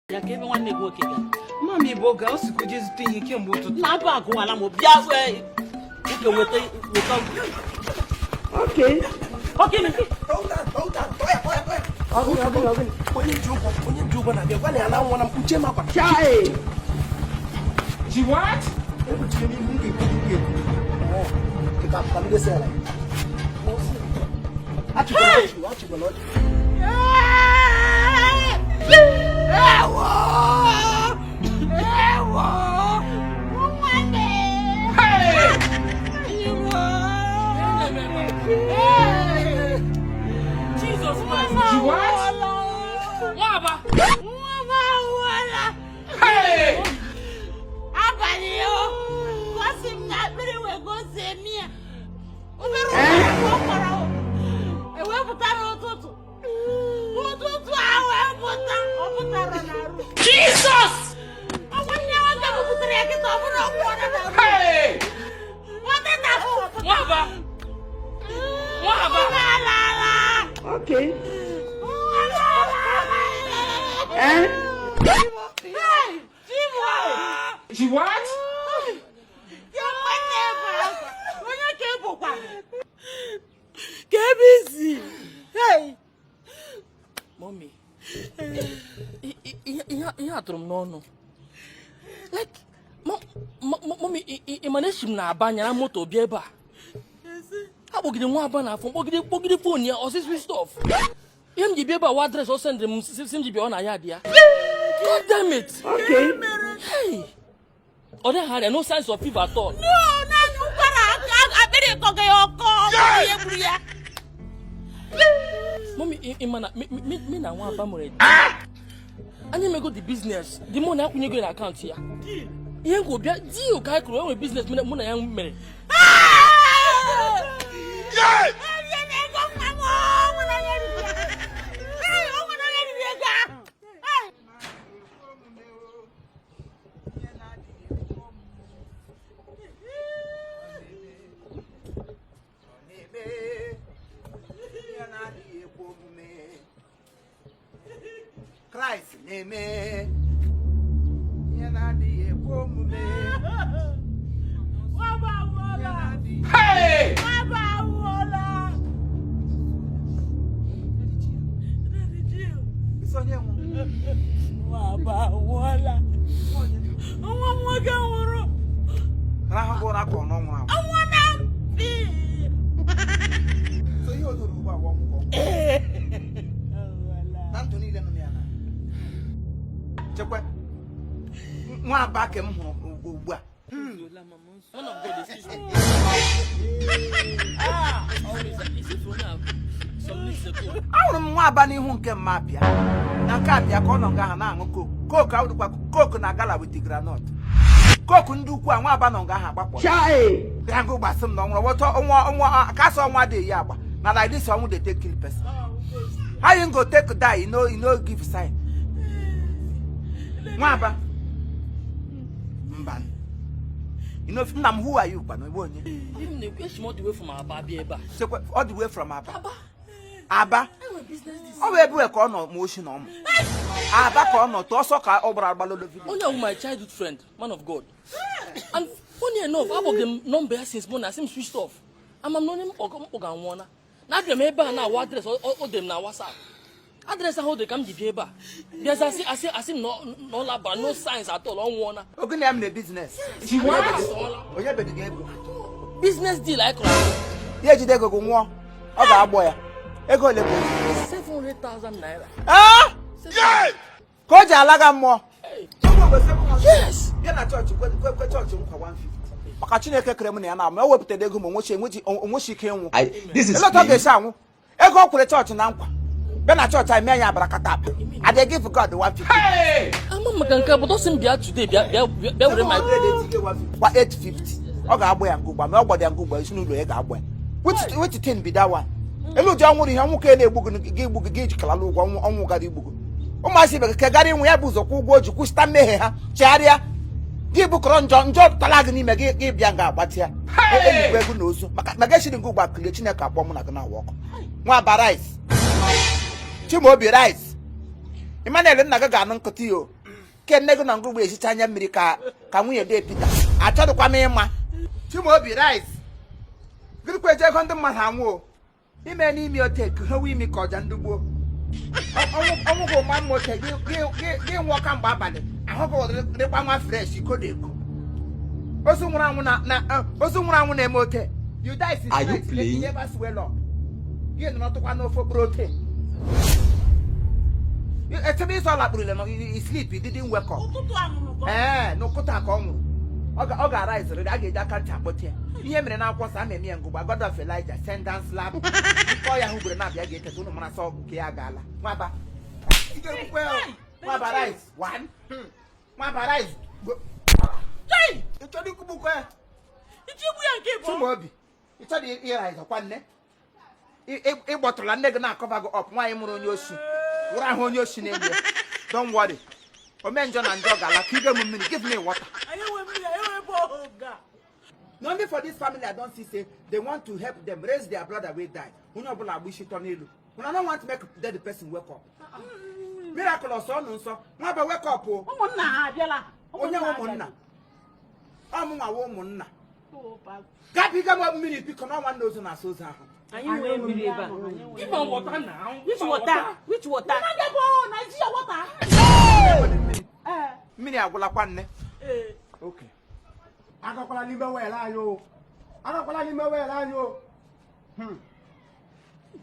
Ya ka ebe nwanne gị nwoke gara. Mami bụ oge o sikwa je zụta ihe kemgbe ụtụtụ. Na agụ agụwala m, bịa ee, nwoke weta weta. Okay. Ogini? Onye ji ụgwọ, onye ji ụgwọ na-abịa, gwa na ya na nwa na mkpuchi m akwa. Chai! She what? Ekpuchiri m ihu, m ga-ekwu, m ga-ekwu. Kịta ka m desa ala. Achịkwala ọchị, achịkwala ọchị. Ewo! Ewo! Nwanne! Ewo! Jesus Christ. She what? Nwaba. Nwa m anwụọla! Hey! Abalị o! Gosi m na akpịrị wee gozie m ya. Obere ụkwara ka ọ kwara o. Ewepụta n'ụtụtụ. Ụtụtụ ahụ epụta, ọ pụtara n'arụ. Jesus! Ọ nwanne ya nwoke bupụtara ya kịta, ọ bụrụ ọ nwụọla n'arụ. Hey! Nwata ahụ ọ pụtara. Nwaba. Nwaba. Nwa alala. Okay. Nwa alala. Eh? Hey, Chibo! She what? Ya nwanne ebe akwa. Onye ka ị bụkwa? Ka ebe isi. Hey! Mommy. Ihe a tụrụ m n'ọnụ. Like, mommy, ị ma na esi m na Aba nyara moto bịa ebe a. Akpọgide nwa Aba na afọ, kpọgide kpọgide phone ya, ọsị switch off. Ihe m ji bịa ebe a wa address ọ sendịrị m, si m ji bịa ọ na ya dị ya. God damn it! Okay. Hey! Ọ dịghị arịa, no signs of fever at all. No, naanị ụkwara akpịrị kọga ya ọkọ, ọ bụrụ ihe gburu ya. Mommy, ị ma na mi na nwa Aba nwere anyị emego the business, the money akwụnyego ya na account ya. Ihe nkwu bịa deal ka anyị kụrụ, enwere business mụ na ya mere. Erie na ego nwa m, o nwere onye riri ya. Hey, o nwere onye riri ego ahụ. Hey! Ihe na-adịghị ekwe omume. Ọ na-eme ihe na-adịghị ekwe omume. Kraịst na-eme ihe na-adịghị ekwe omume. Nwaba Ihe anwụọla. na-adịghị Hey! Nwaba anwụọla. Isi onye nwụrụ? Nwaba anwụọla. Nwa m nwoke nwụrụ. Rahụ ụra ka ọ nọ nwụrụ anwụ. Ọnwụ na mpi. So ihe o doro ugbu a bụ ọnwụ ka ọ nwụrụ. Na ndụ niile nọ ya na chekwa nwa Aba ka m hụrụ ugbu a. Man of God, excuse me. Ah, always, is it for now? Some weeks ago. Ahụrụ m nwa Aba n'ihu nke mma abịa na nke abịa ka ọ nọ nga ahụ na-aṅụ Coke. Coke awụdịkwa Coke na gala with groundnut. Coke ndị ukwu a, nwa Aba nọ nga ahụ agbakpọ. Chai! Bịa ngụ gbasị m na ọ nwụrụ wọtọ ọnwa ọnwa kasị ọnwa dị ya agba na like this ọnwụ dey take kill person. How you go take die, you no give sign? Nwa Aba mba, you know nna m, who are you kwana iwe onye? Ihe m na-ekwu, esi m all the way from Aba bịa ebe a. Chekwa, all the way from Aba? Aba. Enwere business this. Ọ bụ ebe ka ọ nọ ma oshi na ọmụ Aba ka ọ nọ tụọ ọsọ ka ọ gbara agbalolo village. Onye ahụ my childhood friend, man of God. And funny enough, akpọgide m nọmba ya since morning, asị m switched off. Ama m na onye mkpọga anwụọna. Na abịa m ebe a na-awa address o dere m na WhatsApp. Address ahụ o dere ka m ji bịa ebe a. Bịazi asị m na ọ labara, no signs at all, ọ nwụọna. Ogene ya m na business. She what? Onye bedo gị ego? Business deal anyị kọrọ akọ. Ya ejide ego gị nwụọ, ọ ga-agbọ ya ego ole ka o ji? 700,000 naira. Ah! Ka o ji alaga mmụọ? Yes. Bịa na chọọchị kwe chọọchị nkwa 150 maka Chineke kere m na ya na ama o wepụtara ego ma onwechi ike ịnwụ. This is Ele otu ọ ga-esi anwụ ego ọ kwere chọọchị na nkwa? Bịa na chọọchị anyị mee ya abarakata I dey give God 150. Hey! Ama m maka nke a, but ọ sị m bịa today, bịa bịa bịa bịa were my Kwa 850 ọ ga-agbọ ya ngụgba ma ọ gbọdọ ya ngụgba ezinụlọ ya ga-agbọ ya. Which thing be that one? Elu ụdị ọnwụrụ ihe ọnwụ ka na-egbu gị gị egbu gị gị jikalala ụgwọ ọnwụ ọnwụ gara igbu gị. Ụmụazị ibe gị ka gara ịnwụ ya bụ ụzọ kwụ ụgwọ o ji kwụsịta mmehie ha chegharịa gị bụkọrọ njọ njọ tala gị n'ime gị gị bịa nga agbatị ya eyikwa ego na ozu maka maka esiri ngụ ugba kulie Chineke akpọ mụ na gị na-awa ọkụ. Nwa Aba rice, Chimaobi rice, Emmanuel, nna gị ga-anụ nkịtị ya o. Ke nne gị na ngụgbe ehicha anya mmiri ka ka nwunye dee Peter. Achọdụkwa m ịma. Chimaobi rise. Gịnịkwa eji ego ndị mmadụ anwụ o? Ime n'imi ote hewe imi ka ọja ndị gboo. Ọnwụ gị ụma mma ote gị nwụọ kamgbe abalị ahụ gị dịkwa nwa fresh iko dị eko. Ozu nwụrụ anwụ na ozu nwụrụ anwụ na-eme ote. You die since Are you night, you playing? never swell up. Gị nọrọ tụkwa n'ofe okporo ote. Echebe ịsọ lakpụrụle na you sleep, you didn't wake up. Ụtụtụ anwụrụ ka ọ Ee, n'ụkụta ka ọ nwụrụ. Ọ ga-arise a ga-eji aka ntị akpọte ya. Ihe mere n'akwụkwọ nsọ a na-eme ya ngụgba God of Elijah send down slap. Nkọ ya hụ ugboro na-abịa ga-eteta ụnụ mara sọ nke ya gaala. Nwaba. Ị ga-egbukwa ya o. Nwaba rise. One. Nwaba rise. Go. Chai! Ị chọrọ ikwugbukwa ya? Ichi egbu ya nke bụ Chimaobi, ị chọrọ ịrise kwa nne? Ị gbọtụrụla nne gị na-akọva gị up nwaanyị mụrụ onye oshi. Wụrụ ahụ onye oshi n'elu ya. Don't worry. Ome njọ na njọ ga-ala ka ige m mmiri. Give me water. Anyị enwe mmiri, anyị enwe borehole ga. Na only for this family I don see say they want to help them raise their brother wey die. Onye ọbụla agba isi tọ n'elu. Una no want make dead person wake up. Miracle ọsọ ọnụ nsọ. Nwaba wake up o. Ụmụnna ha abịala. Onye nwe ụmụnna? Ọmụnwa nwe ụmụnna. Oh, papa. Gabiga m mmiri biko na nwanne ozu na-asa ozu ahụ. Anyị nwee mmiri ebe a. Give am water now. Which water? Which water? Na-abịa borehole, Nigeria water. Enwere mmiri. Ee. Mmiri agwụlakwa nne. Ee. Okay. Agakwala n'ime well anyị o. Agakwala n'ime well anyị o.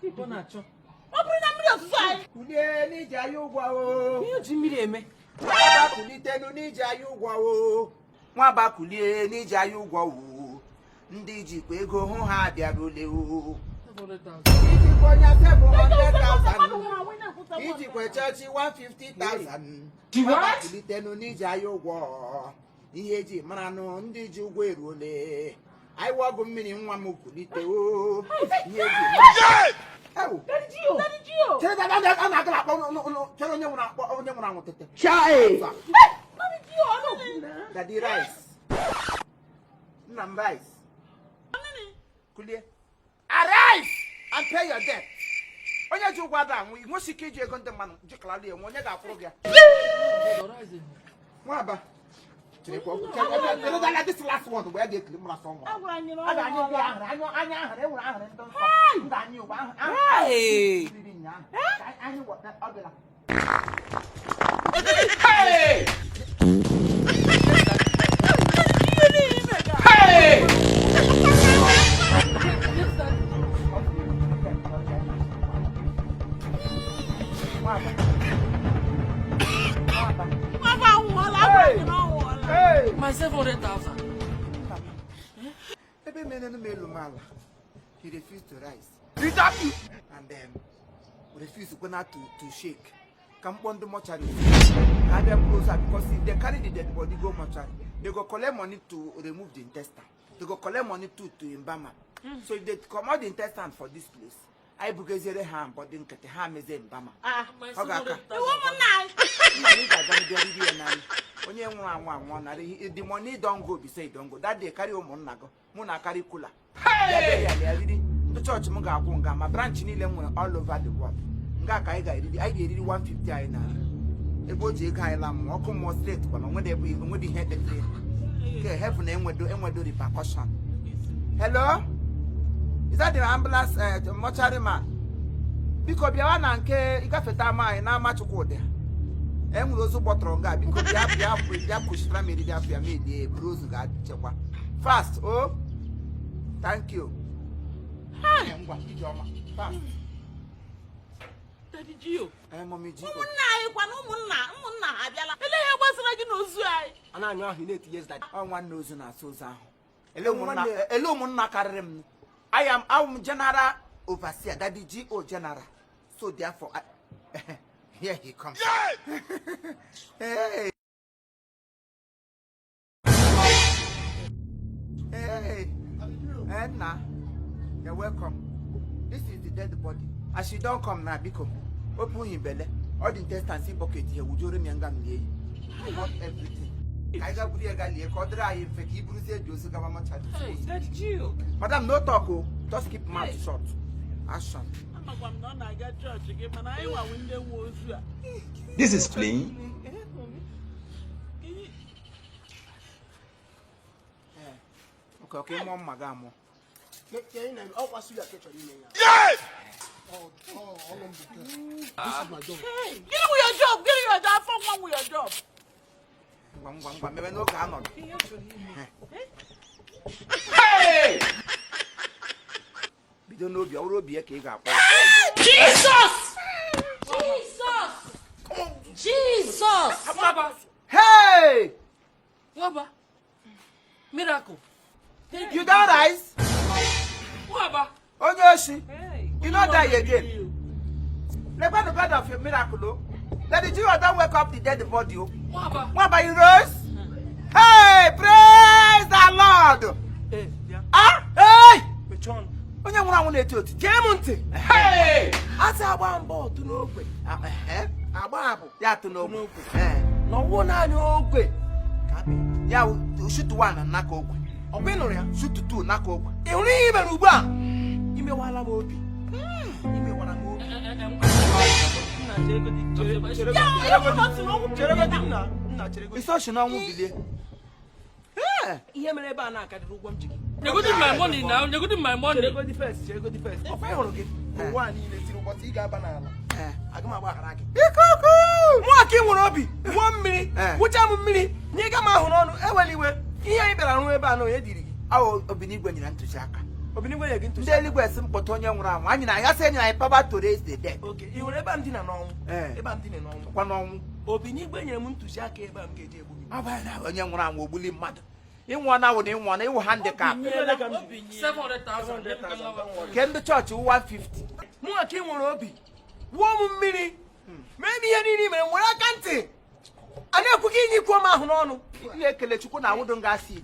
Ọ na-achọ. Ọ bụrụ na mmiri ozuzo anyị. Kulie n'ije anyị ụgwọ o. Ihe o ji mmiri eme? Nwaba kulitenu n'ije anyị ụgwọ o. Nwaba kulie n'ije anyị ụgwọ o. Ndị jikwa ego hụ ha bịarule o. Ijikwa onye 700,000. Ijikwa chọọchị 150,000. She Nwaba what? kulitenu n'ije anyị ụgwọ. Ihe eji mara nụ ndị ji ụgwọ eruole. Anyị wọgụ mmiri nwa m kulite o. Ihe eji mara. Ewu. Daddy Gio. Chere a na-aga akpọ chere onye nwụrụ akpọ onye nwụrụ anwụ tete. Daddy Gio, ọ nọ. Daddy rise. Nna m rise. Kulie. Arise and pay your debt. Onye ji ụgwọ ada anwụ, ị nwesị ike iji ego ndị mmadụ jikọrọ ya enwe onye ga-akwụrụ gị ya. Nwaba. Chere chere dala this last one mgbe ya ga-ekiri mụrụ asọ nwa. A gwara anyị na A ọ ga-anyị ndị nwụọla. ahụrụ anya anya ahụrụ enwere ahụrụ ndị nsọ. Ndị anyị ụgwọ ahụ. Hey! Riri ụnyaahụ. Ka anyị wọta ọ bịara. Hey! Hey! Nwaba. Nwaba. Nwaba anwụọla, a gwara anyị na ọ nwụọla. Hey! My 700,000. Ebe mere m elu m ala, he refused to rise and refuse kwena to shake. Ka m kpọọ ndị mortuary ka abịa buru ozu a, because if they carry the dead body go mortuary, they go collect money to remove the intestine, they go collect money to embalm am. So if they comot the intestine for this place, anyị bugeziere ha body nkịtị ha mezie embalm am. Ah, My Ọ ga-aka. 700,000. iwu ụmụnna anyị. Nna anyị ga-aga bịa riri ya n'anya onye nwụrụ anwụ anwụọ narị. The money don go be say e don go that day. Carry ụmụnna gị mụ na carry cooler bịa bịa ya bịa riri. Ndị chọọchị m ga-akwụ nga ma branch niile m nwere all over the world nga ka anyị ga-eriri. Anyị ga-eriri 150 anyị narị ebe o ji ego anyị la mmụọ ọkụ mmụọ straight kwana onwede ebe onwede ihe kpetere ya nke heaven enwedo repercussion. Hello, is that the ambulance mortuary man? Biko bịawa na nke ịgafeta ama anyị n'ama Chukwudị e nwere ozu gbọtọrọ nga. Biko bịa bịa bịa kwụsịtara m eriri afọ ya ma elie buru ozu ga-echekwa fast o. Thank you. Ngwa ijeọma fast. Daddy Gio. Eh, Mommy Gio. Ụmụnna anyị kwana ụmụnna ụmụnna ha abịala. Ele ihe gbasara gị na ozu anyị? A na-anyụ ahụ ị na-etinye daddy. Ọ nwanne ozu na-asa ozu ahụ. Ele ụmụnna karịrị m. I am I'm general overseer, Daddy G.O. General, so therefore here he comes. Hey. Hey. Hey, nna, you're welcome. This is the dead body. As you don come now, biko, open him belle. All the intestines in bucket here, wujoro m ya nga m lie ya. Cut everything. Ka anyị ga buru ya ga lie ka ọ dịrị anyị mfe ka i buruzie ji ozu gawa mortuary. Daddy Gio. Madam, no talk o. Just keep mouth shut. Action. Amakwa m na ọ na-aga chọọchị gị mana anyị nwawu ndị nwe ozu a. This is playing. Okay, okay, mụọ mma gị amụọ. Ọkwa suya ka ị chọrọ ime ya. Ọlụ m bụ nke a. This is my job. Gịnị wụ your job? Gịnị your job? Afọ nwa wụ your job. Ngwa ngwa ngwa, mebe n'oge a nọrọ. Hey! Bido n'obi, ọ bụrụ obi ya ka ị ga-akpọ ya. Jesus! Jesus! Jesus! Nwaba. Hey! Nwaba. Miracle. Thank You don rise? Nwaba. Onye oshi, you no die again. Lekwa the God of your miracle o. Let the Jew don wake up the dead body o. Nwaba. Nwaba, you rose? Hey, praise the Lord! Ee, bịa. Ah! Hey! Mechie ọnụ. Onye nwụrụ anwụ na-eti otiti. Gee m ntị. Hey! Asị agba mbọ ọtụ n'ogwe. Ah, eh, Agba abụ. ya atụ n'ogwe. N'ogwe. Eh, Na ọwụ naanị ogwe. Ka apị. Ya wụ shoot one n'aka ogwe. Ọkwa ị nụrụ ya? Shoot two n'aka ogwe. Ị hụrụ ihe i mere ugbu a? Imewala m obi. Imewara m obi. Nna, cheregodi, chere- Ya, onye kwuru otu n'okwu cheregodi nna, nna cheregodi. Isi oshi n'ọnwụ bilie. Eh, Ihe mere ebe a na-akarịrị ụgwọ m ji gị. Nyegodi my money now. Nyegodi my money. Cheregodi first, cheregodi first. Ọkwa ị hụrụ gị? Ụwa a niile siri ụbọchị ị ga-aba n'ala. eh. Aga m agbaghara gị. Ikuku! Mụ aka ị nwere obi, gwuo mmiri, Eh. gwụcha m mmiri, nye ga m ahụ n'ọnụ, ewela iwe. Ihe anyị bịara rụọ ebe a na onye diri gị. Awụ Obinigwe nyere ntụziaka. Obinigwe nye gị Ndị ntụziaka. eluigwe si m kpọta onye nwụrụ anwụ. Anyị na ya sị enye anyị power to raise the dead. Okay, ị hụrụ ebe a m dina n'ọnwụ? Eh. Ebe a m dina n'ọnwụ. Kwa n'ọnwụ. Obinigwe nyere m ntụziaka ebe a m ga-eji egbu gị. Abalị na onye nwụrụ anwụ ogbuli mmadụ. Ịnwụọ na awụ na ịnwụọ na ịwụ handicap. 700,000. Ke ndị chọọchị wụ 150. Mụ aka ị nwere obi, wuo m mmiri, mee m ihe niile i mere, m were aka ntị. A na-ekwu gị inye ikwuo m ahụ n'ọnụ. Ihe ekele Chukwu na awụdụ nga acid.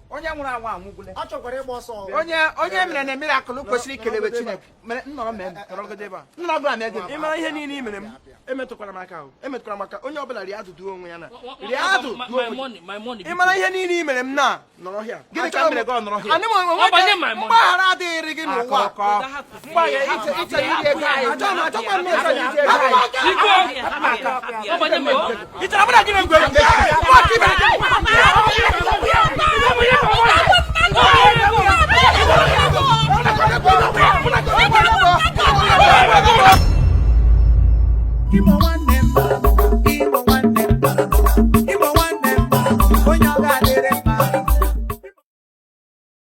Onye nwụrụ anwụ anwụgwule. A chọkwara ịgba ọsọ. Onye onye mere na miracle kwesịrị ikelewe Chineke. Mere nnọrọ mee m. Nọrọgide ebe a. Nnọrọ bụla mee gị. Ị mara ihe niile i mere m, emetụkwara m aka ahụ. Emetụkwara m aka, onye ọbụla rie adụ duo onwe ya na. Rie adụ duo My onwe gị. money, my money. Ị mara ihe niile i mere m na nọrọ hịa. Gịnị ka m mere gị ọ nọrọ hịa? Anị m onwe Ọ banye my money. mgbaghara adịghịrị gị n'ụwa. Akụkọ. Mgbaghe ịchọ iri ego anyị. Achọ m achọkwa m Achọ iri ego anyị. Biko. Ọ banye my money. Ị chọrọ mụ na gị na-egwu egwu? Mụ aka i mere gị. Imo.